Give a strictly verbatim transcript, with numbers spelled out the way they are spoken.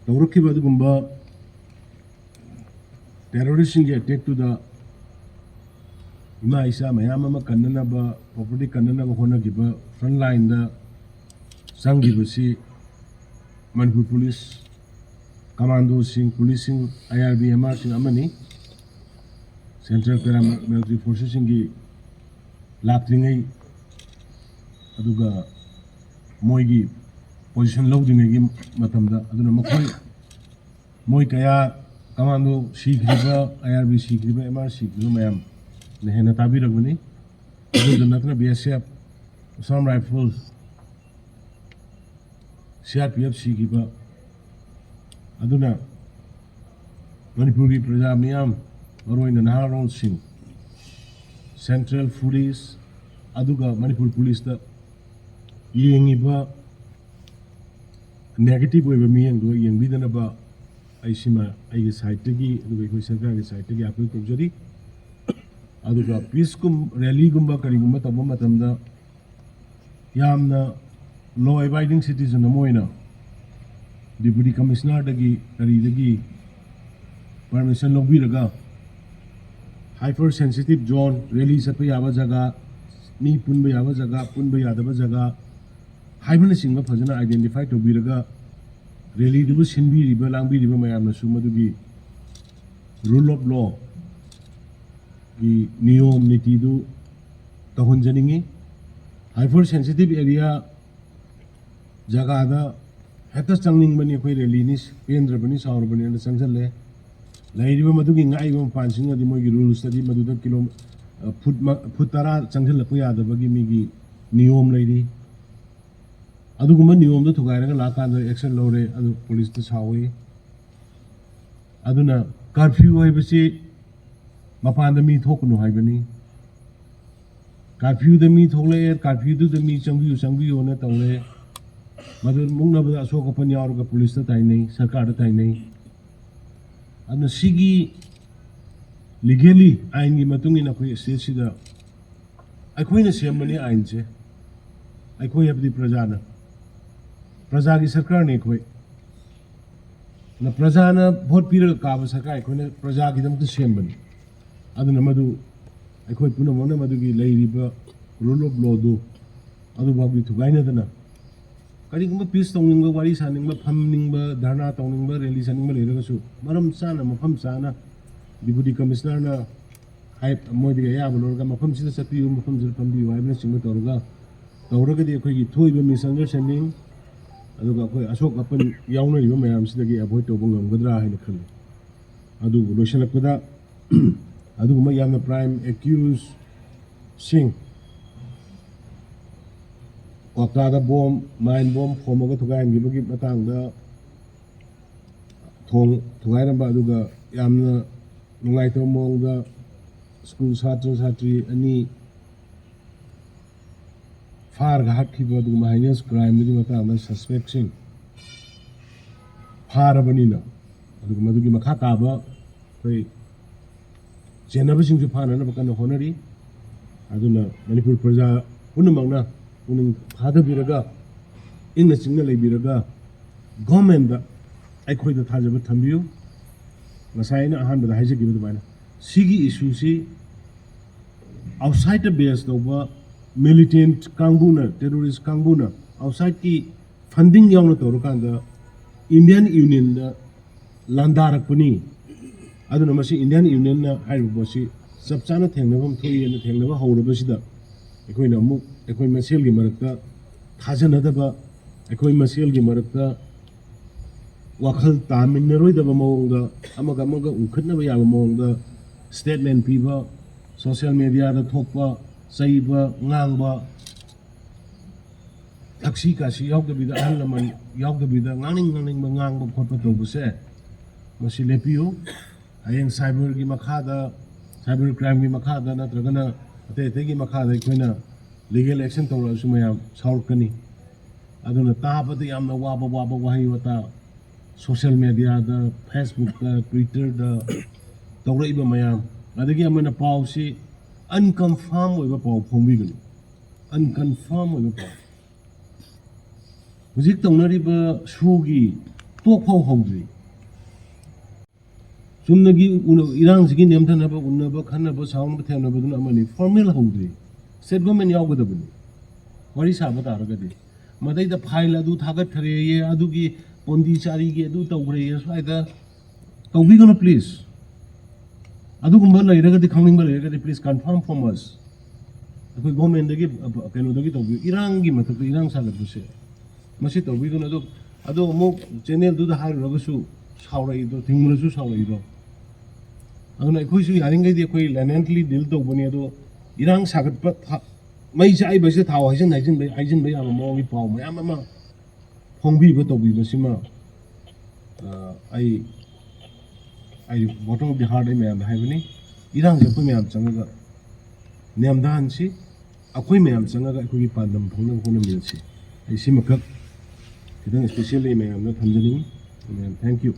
ꯇꯧꯔꯛꯈꯤꯕ ꯑꯗꯨꯒꯨꯝꯕ ꯇꯦꯔꯣꯔꯤꯁꯁꯤꯡꯒꯤ ꯑꯦꯇꯦꯛꯇꯨꯗ ꯏꯃꯥ ꯏꯆꯥ ꯃꯌꯥꯝ ꯑꯃ ꯀꯟꯅꯅꯕ, ꯄ꯭ꯔꯣꯄꯔꯇꯤ ꯀꯟꯅꯅꯕ ꯍꯣꯠꯅꯈꯤꯕ ꯐ꯭ꯔꯟ ꯂꯥꯏꯟꯗ ꯆꯪꯈꯤꯕꯁꯤ ꯃꯅꯤꯄꯨꯔ ꯄꯨꯂꯤꯁ ꯀꯃꯥꯟꯗꯣꯁꯤꯡ, ꯄꯨꯂꯤꯁꯁꯤꯡ, ꯑꯥꯏ ꯑꯥꯔ ꯕꯤ, ꯑꯦꯝ ꯑꯥꯔꯁꯤꯡ ꯑꯃꯅꯤ꯫ ꯁꯦꯟꯇ꯭ꯔꯦꯜ ꯄꯦꯔꯥꯃꯤꯂꯤꯇꯔꯤ ꯐꯣꯔꯁꯦꯁꯁꯤꯡꯒꯤ ꯂꯥꯛꯇ꯭ꯔꯤꯉꯩ, ꯑꯗꯨꯒ ꯃꯣꯏꯒꯤ ꯄꯣꯖꯤꯁꯟ ꯂꯧꯗ꯭ꯔꯤꯉꯩꯒꯤ ꯃꯇꯝꯗ, ꯑꯗꯨꯅ ꯃꯈꯣꯏ, ꯃꯣꯏ ꯀꯌꯥ, ꯀꯃꯥꯟꯗꯣ ꯁꯤꯈ꯭ꯔꯤꯕ, ꯑꯥꯏ ꯑꯥꯔ ꯕꯤ ꯁꯤꯈ꯭ꯔꯤꯕ, ꯑꯦꯝ ꯑꯥꯔ ꯁꯤꯈ꯭ꯔꯤꯕ ꯃꯌꯥꯝꯅ ꯍꯦꯟꯅ ꯇꯥꯕꯤꯔꯝꯒꯅꯤ꯫ ꯑꯗꯨꯗ ꯅꯠꯇꯅ B S F, Assam rifles, C R P F ꯁꯤꯈꯤꯕ꯫ ꯑꯗꯨꯅ ꯃꯅꯤꯄꯨꯔꯒꯤ ꯄ꯭ꯔꯖꯥ ꯃꯤꯌꯥꯝ, ꯃꯔꯨꯑꯣꯏꯅ ꯅꯍꯥꯔꯣꯜꯁꯤꯡ, ꯁꯦꯟꯇ꯭ꯔꯦꯜ ꯄꯨꯂꯤꯁ, ꯑꯗꯨꯒ ꯃꯅꯤꯄꯨꯔ ꯄꯨꯂꯤꯁꯇ ꯌꯦꯡꯉꯤꯕ ꯅꯦꯒꯦꯇꯤꯚ ꯑꯣꯏꯕ ꯃꯤꯠꯌꯦꯡꯗꯣ ꯌꯦꯡꯕꯤꯗꯅꯕ ꯑꯩ ꯁꯤꯃ ꯑꯩꯒꯤ ꯁꯥꯏꯠꯇꯒꯤ, ꯑꯗꯨꯒ ꯑꯩꯈꯣꯏ ꯁꯔꯀꯥꯔꯒꯤ ꯁꯥꯏꯠꯇꯒꯤ ꯑꯥꯄꯤꯜ ꯇꯧꯖꯔꯤ꯫ ꯑꯗꯨꯒ ꯄꯤꯁꯀꯨꯝ, ꯔꯦꯂꯤꯒꯨꯝꯕ ꯀꯔꯤꯒꯨꯝꯕ ꯇꯧꯕ ꯃꯇꯝꯗ ꯌꯥꯝꯅ ꯂꯣ ꯑꯦꯕꯥꯏꯗꯤꯡ ꯁꯤꯇꯤꯖꯟ ꯑꯃ ꯑꯣꯏꯅ ꯗꯤꯄꯨꯇꯤ ꯀꯃꯤꯁꯅꯔꯗꯒꯤ ꯀꯔꯤꯗꯒꯤ ꯄꯔꯃꯤꯁꯟ ꯂꯧꯕꯤꯔꯒ, ꯍꯥꯏꯄꯔ ꯁꯦꯟꯁꯤꯇꯤꯚ ꯖꯣꯟ, ꯔꯦꯂꯤ ꯆꯠꯄ ꯌꯥꯕ ꯖꯒꯥ, ꯃꯤ ꯄꯨꯟꯕ ꯌꯥꯕ ꯖꯒꯥ, ꯄꯨꯟꯕ ꯌꯥꯗꯕ ꯖꯒꯥ ꯍꯥꯏꯕꯅꯆꯤꯡꯕ ꯐꯖꯅ ꯑꯥꯏꯗꯦꯟꯇꯤꯐꯥꯏ ꯇꯧꯕꯤꯔꯒ, ꯔꯦꯂꯤꯗꯨꯕꯨ ꯁꯤꯟꯕꯤꯔꯤꯕ ꯂꯥꯡꯕꯤꯔꯤꯕ ꯃꯌꯥꯝꯅꯁꯨ ꯃꯗꯨꯒꯤ ꯔꯨꯜ ꯑꯣꯐ ꯂꯣꯒꯤ ꯅꯤꯌꯣꯝ ꯅꯤꯇꯤꯗꯨ ꯇꯧꯍꯟꯖꯅꯤꯡꯉꯤ꯫ ꯍꯥꯏꯄꯔ ꯁꯦꯟꯁꯤꯇꯤꯚ ꯑꯦꯔꯤꯌꯥ ꯖꯒꯥꯗ ꯍꯦꯛꯇ ꯆꯪꯅꯤꯡꯕꯅꯤ, ꯑꯩꯈꯣꯏ ꯔꯦꯂꯤꯅꯤ, ꯄꯦꯟꯗ꯭ꯔꯕꯅꯤ, ꯁꯥꯎꯔꯕꯅꯤꯅ ꯆꯪꯁꯤꯜꯂꯦ꯫ ꯂꯩꯔꯤꯕ ꯃꯗꯨꯒꯤ ꯉꯥꯛꯏꯕ ꯃꯄꯥꯟꯁꯤꯡꯅꯗꯤ ꯃꯣꯏꯒꯤ ꯔꯨꯜꯁꯇꯗꯤ ꯃꯗꯨꯗ ꯀꯤꯂꯣ, ꯑ, ꯐꯨꯠ ꯃ-, ꯐꯨꯠ ꯇꯔꯥ ꯆꯪꯁꯤꯜꯂꯛꯄ ꯌꯥꯗꯕꯒꯤ ꯃꯤꯒꯤ ꯅꯤꯌꯣꯝ ꯂꯩꯔꯤ꯫ ꯑꯗꯨꯒꯨꯝꯕ ꯅꯤꯌꯣꯝꯗꯣ ꯊꯨꯒꯥꯏꯔꯒ ꯂꯥꯛꯀꯥꯟꯗ ꯑꯦꯛꯁꯟ ꯂꯧꯔꯦ, ꯑꯗꯨ ꯄꯨꯂꯤꯁꯇ ꯁꯥꯎꯏ꯫ ꯑꯗꯨꯅ ꯀꯥꯔꯐ꯭ꯌꯨ ꯍꯥꯏꯕꯁꯤ ꯃꯄꯥꯟꯗ ꯃꯤ ꯊꯣꯛꯀꯅꯨ ꯍꯥꯏꯕꯅꯤ꯫ ꯀꯥꯔꯐ꯭ꯌꯨꯗ ꯃꯤ ꯊꯣꯛꯂꯛꯑꯦ, ꯀꯥꯔꯐ꯭ꯌꯨꯗꯨꯗ ꯃꯤ ꯆꯪꯕꯤꯌꯨ, ꯆꯪꯕꯤꯌꯨꯅ ꯇꯧꯔꯦ꯫ ꯃꯗꯨ ꯃꯨꯛꯅꯕꯗ ꯑꯁꯣꯛ ꯑꯄꯟ ꯌꯥꯎꯔꯒ ꯄꯨꯂꯤꯁꯇ ꯇꯥꯏꯅꯩ, ꯁꯔꯀꯥꯔꯗ ꯇꯥꯏꯅꯩ꯫ ꯑꯗꯨꯅ ꯁꯤꯒꯤ ꯂꯤꯒꯦꯜꯂꯤ, ꯑꯥꯏꯟꯒꯤ ꯃꯇꯨꯡ ꯏꯟꯅ ꯑꯩꯈꯣꯏ ꯁ꯭ꯇꯦꯠꯁꯤꯗ ꯑꯩꯈꯣꯏꯅ ꯁꯦꯝꯕꯅꯤ ꯑꯥꯏꯟꯁꯦ꯫ ꯑꯩꯈꯣꯏ ꯍꯥꯏꯕꯗꯤ ꯄ꯭ꯔꯖꯥꯅ, ꯄ꯭ꯔꯖꯥꯒꯤ ꯁꯔꯀꯥꯔꯅꯤ ꯑꯩꯈꯣꯏ꯫ ꯅ ꯄ꯭ꯔꯖꯥꯅ ꯚꯣꯠ ꯄꯤꯔꯒ ꯀꯥꯕ ꯁꯔꯀꯥꯔ ꯑꯩꯈꯣꯏꯅ ꯄ꯭ꯔꯖꯥꯒꯤꯗꯃꯛꯇ ꯁꯦꯝꯕꯅꯤ꯫ ꯑꯗꯨꯅ ꯃꯗꯨ ꯑꯩꯈꯣꯏ ꯄꯨꯝꯅꯃꯛꯅ ꯃꯗꯨꯒꯤ ꯂꯩꯔꯤꯕ rule of lawꯗꯨ ꯑꯗꯨꯐꯥꯎꯗꯤ ꯊꯨꯒꯥꯏꯅꯗꯅ, ꯀꯔꯤꯒꯨꯝꯕ ꯄꯤꯁ ꯇꯧꯅꯤꯡꯕ, ꯋꯥꯔꯤ ꯁꯥꯅꯤꯡꯕ, ꯐꯝꯅꯤꯡꯕ, ꯙꯔꯅꯥ ꯇꯧꯅꯤꯡꯕ, ꯔꯦꯂꯤ ꯆꯠꯅꯤꯡꯕ ꯂꯩꯔꯒꯁꯨ ꯃꯔꯝ ꯆꯥꯅ, ꯃꯐꯝ ꯆꯥꯅ ꯗꯤꯄꯨꯇꯤ ꯀꯃꯤꯁꯅꯔꯅ ꯍꯥꯏ-, ꯃꯣꯏꯗꯒꯤ ꯑꯌꯥꯕ ꯂꯧꯔꯒ ꯃꯐꯝꯁꯤꯗ ꯆꯠꯄꯤꯌꯨ, ꯃꯐꯝꯁꯤꯗ ꯐꯝꯕꯤꯌꯨ ꯍꯥꯏꯕꯅꯆꯤꯡꯕ ꯇꯧꯔꯒ ꯇꯧꯔꯒꯗꯤ ꯑꯩꯈꯣꯏꯒꯤ ꯊꯣꯛꯏꯕ misunderstanding ꯑꯗꯨꯒ ꯑꯩꯈꯣꯏ ꯑꯁꯣꯛ ꯑꯄꯟ ꯌꯥꯎꯅꯔꯤꯕ ꯃꯌꯥꯝꯁꯤꯗꯒꯤ avoid ꯇꯧꯕ ꯉꯝꯒꯗ꯭ꯔꯥ ꯍꯥꯏꯅ ꯈꯜꯂꯤ꯫ ꯑꯗꯨꯕꯨ ꯂꯣꯏꯁꯤꯜꯂꯛꯄꯗ ꯑꯗꯨꯒꯨꯝꯕ ꯌꯥꯝꯅ prime accuseꯁꯤꯡ ꯀ꯭ꯋꯥꯛꯇꯥꯗ ꯕꯣꯝ, mine ꯕꯣꯝ ꯐꯣꯝꯃꯒ ꯊꯨꯒꯥꯏꯍꯟꯈꯤꯕꯒꯤ ꯃꯇꯥꯡꯗ ꯊꯣꯡ ꯊꯨꯒꯥꯏꯔꯝꯕ, ꯑꯗꯨꯒ ꯌꯥꯝꯅ ꯅꯨꯡꯉꯥꯏꯇꯕ ꯃꯑꯣꯡꯗ ꯁ꯭ꯀꯨꯜ ꯁꯥꯇ꯭ꯔ ꯁꯥꯇ꯭ꯔꯤ ꯑꯅꯤ ꯐꯥꯔꯒ ꯍꯥꯠꯈꯤꯕ ꯑꯗꯨꯒꯨꯝꯕ heinous crimeꯗꯨꯒꯤ ꯃꯇꯥꯡꯗ suspectꯁꯤꯡ ꯐꯥꯔꯕꯅꯤꯅ, ꯑꯗꯨꯒ ꯃꯗꯨꯒꯤ ꯃꯈꯥ ꯇꯥꯕ ꯑꯩꯈꯣꯏ ꯆꯦꯟꯅꯕꯁꯤꯡꯁꯨ ꯐꯥꯅꯅꯕ ꯀꯟꯅ ꯍꯣꯠꯅꯔꯤ꯫ ꯑꯗꯨꯅ ꯃꯅꯤꯄꯨꯔ ꯄ꯭ꯔꯖꯥ ꯄꯨꯝꯅꯃꯛꯅ ꯄꯨꯛꯅꯤꯡ ꯊꯥꯗꯕꯤꯔꯒ, ꯏꯪꯅ ꯆꯤꯛꯅ ꯂꯩꯕꯤꯔꯒ, governmentꯇ ꯑꯩꯈꯣꯏꯗ ꯊꯥꯖꯕ ꯊꯝꯕꯤꯌꯨ꯫ ꯉꯁꯥꯏ ꯑꯩꯅ ꯑꯍꯥꯟꯕꯗ ꯍꯥꯏꯖꯈꯤꯕ ꯑꯗꯨꯃꯥꯏꯅ, ꯁꯤꯒꯤ issueꯁꯤ outside the base ꯇꯧꯕ militant ꯀꯥꯡꯕꯨꯅ, terrorist ꯀꯥꯡꯕꯨꯅ outsideꯀꯤ funding ꯌꯥꯎꯅ ꯇꯧꯔꯀꯥꯟꯗ Indian Unionꯗ ꯂꯥꯟꯗꯥꯔꯛꯄꯅꯤ꯫ ꯑꯗꯨꯅ ꯃꯁꯤ Indian Unionꯅ ꯍꯥꯏꯔꯤꯕ ꯄꯣꯠꯁꯤ ꯆꯞ ꯆꯥꯅ ꯊꯦꯡꯅꯐꯝ ꯊꯣꯛꯏ ꯍꯥꯏꯅ ꯊꯦꯡꯅꯕ ꯍꯧꯔꯕꯁꯤꯗ, ꯑꯩꯈꯣꯏꯅ ꯑꯃꯨꯛ ꯑꯩꯈꯣꯏ ꯃꯁꯦꯜꯒꯤ ꯃꯔꯛꯇ ꯊꯥꯖꯅꯗꯕ, ꯑꯩꯈꯣꯏ ꯃꯁꯦꯜꯒꯤ ꯃꯔꯛꯇ ꯋꯥꯈꯜ ꯇꯥꯃꯤꯟꯅꯔꯣꯏꯗꯕ ꯃꯑꯣꯡꯗ, ꯑꯃꯒ ꯑꯃꯒ ꯎꯈꯠꯅꯕ ꯌꯥꯕ ꯃꯑꯣꯡꯗ statement ꯄꯤꯕ, social mediaꯗ ꯊꯣꯛꯄ, ꯆꯩꯕ, ꯉꯥꯡꯕ, ꯊꯛꯁꯤ ꯈꯥꯁꯤ ꯌꯥꯎꯗꯕꯤꯗ, ꯑꯍꯜ ꯂꯃꯟ ꯌꯥꯎꯗꯕꯤꯗ ꯉꯥꯡꯅꯤꯡ ꯉꯥꯡꯅꯤꯡꯕ ꯉꯥꯡꯕ ꯈꯣꯠꯄ ꯇꯧꯕꯁꯦ, ꯃꯁꯤ ꯂꯦꯞꯄꯤꯌꯨ꯫ ꯍꯌꯦꯡ cyberꯒꯤ ꯃꯈꯥꯗ, cyber crimeꯒꯤ ꯃꯈꯥꯗ ꯅꯠꯇ꯭ꯔꯒꯅ ꯑꯇꯩ ꯑꯇꯩꯒꯤ ꯃꯈꯥꯗ ꯑꯩꯈꯣꯏꯅ legal action ꯇꯧꯔꯛꯑꯁꯨ ꯃꯌꯥꯝ ꯁꯥꯎꯔꯛꯀꯅꯤ꯫ ꯑꯗꯨꯅ ꯇꯥꯕꯗ ꯌꯥꯝꯅ ꯋꯥꯕ, ꯋꯥꯕ ꯋꯥꯍꯩ ꯋꯥꯇꯥ social mediaꯗ, Facebookꯇ, Twitterꯗ ꯇꯧꯔꯛꯏꯕ ꯃꯌꯥꯝ, ꯑꯗꯒꯤ ꯑꯃꯅ ꯄꯥꯎꯁꯤ unconfirm ꯑꯣꯏꯕ ꯄꯥꯎ ꯐꯣꯡꯕꯤꯒꯅꯨ꯫ Unconfirm ꯑꯣꯏꯕ ꯄꯥꯎ꯫ ꯍꯧꯖꯤꯛ ꯇꯧꯅꯔꯤꯕ showꯒꯤ talk ꯐꯥꯎ ꯍꯧꯗ꯭ꯔꯤ꯫ ꯆꯨꯝꯅꯒꯤ ꯎꯅ- ꯏꯔꯥꯡꯁꯤꯒꯤ ꯅꯦꯝꯊꯅꯕ ꯎꯅꯕ, ꯈꯟꯅꯕ, ꯁꯥꯎꯅꯕ, ꯊꯦꯝꯅꯕꯗꯨꯅ ꯑꯃꯅꯤ꯫ ꯐꯣꯔꯃꯦꯜ ꯍꯧꯗ꯭ꯔꯤ꯫ ꯁ꯭ꯇꯦꯠ ꯒꯣꯔꯃꯦꯟ ꯌꯥꯎꯒꯗꯕꯅꯤ ꯋꯥꯔꯤ ꯁꯥꯕ ꯇꯥꯔꯒꯗꯤ꯫ ꯃꯗꯩꯗ ꯐꯥꯏꯜ ꯑꯗꯨ ꯊꯥꯒꯠꯈ꯭ꯔꯦꯌꯦ, ꯑꯗꯨꯒꯤ ꯄꯣꯟꯗꯤꯆꯥꯔꯤꯒꯤ ꯑꯗꯨ ꯇꯧꯈ꯭ꯔꯦꯌꯦ, ꯁ꯭ꯋꯥꯏꯗ ꯇꯧꯕꯤꯒꯅꯨ ꯄ꯭ꯂꯤꯖ꯫ ꯑꯗꯨꯒꯨꯝꯕ ꯂꯩꯔꯒꯗꯤ, ꯈꯪꯅꯤꯡꯕ ꯂꯩꯔꯒꯗꯤ, please confirm from us꯫ ꯑꯩꯈꯣꯏ ꯒꯣꯔꯃꯦꯟꯗꯒꯤ, ꯀꯩꯅꯣꯗꯒꯤ ꯇꯧꯕꯤꯌꯨ꯫ ꯏꯔꯥꯡꯒꯤ ꯃꯊꯛꯇ ꯏꯔꯥꯡ ꯁꯥꯒꯠꯄꯁꯦ ꯃꯁꯤ ꯇꯧꯕꯤꯒꯅꯨ꯫ ꯑꯗꯣ ꯑꯗꯣ ꯑꯃꯨꯛ ꯆꯦꯅꯦꯜꯗꯨꯗ ꯍꯥꯏꯔꯨꯔꯒꯁꯨ ꯁꯥꯎꯔꯛꯏꯗꯣ, ꯊꯤꯡꯕꯗꯁꯨ ꯁꯥꯎꯔꯛꯏꯗꯣ꯫ ꯑꯗꯨꯅ ꯑꯩꯈꯣꯏꯁꯨ ꯌꯥꯔꯤꯈꯩꯗꯤ ꯑꯩꯈꯣꯏ ꯂꯦꯅꯦꯟꯠꯂꯤ ꯗꯤꯜ ꯇꯧꯕꯅꯤ꯫ ꯑꯗꯣ ꯏꯔꯥꯡ ꯁꯥꯒꯠꯄ ꯊ- ꯃꯩ ꯆꯥꯛꯏꯕꯁꯦ ꯊꯥꯎ ꯍꯩꯖꯤꯟ ꯍꯩꯖꯤꯟꯕ ꯍꯩꯖꯤꯟꯕ ꯌꯥꯕ ꯃꯑꯣꯡꯒꯤ ꯄꯥꯎ ꯃꯌꯥꯝ ꯑꯃ ꯐꯣꯡꯕꯤꯕ ꯇꯧꯕꯤꯕꯁꯤꯃ, ꯑ, ꯑꯩ ꯑꯩ ꯕꯣꯇꯝ ꯑꯣꯐ ꯗꯤ ꯍꯥꯔꯠ ꯑꯩ ꯃꯌꯥꯝꯗ ꯍꯥꯏꯕꯅꯤ꯫ ꯏꯔꯥꯡꯁꯦ ꯑꯩꯈꯣꯏ ꯃꯌꯥꯝ ꯆꯪꯉꯒ ꯅꯦꯝꯊꯍꯟꯁꯤ꯫ ꯑꯩꯈꯣꯏ ꯃꯌꯥꯝ ꯆꯪꯉꯒ ꯑꯩꯈꯣꯏꯒꯤ ꯄꯥꯟꯗꯝ ꯐꯪꯅꯕ ꯍꯣꯠꯅꯃꯤꯟꯅꯁꯤ꯫ ꯑꯩ ꯁꯤꯃꯈꯛ ꯈꯤꯇꯪ ꯏꯁꯄꯤꯁꯦꯜꯂꯤ ꯃꯌꯥꯝꯗ ꯊꯝꯖꯅꯤꯡꯉꯤ꯫ ꯃꯌꯥꯝ thank you꯫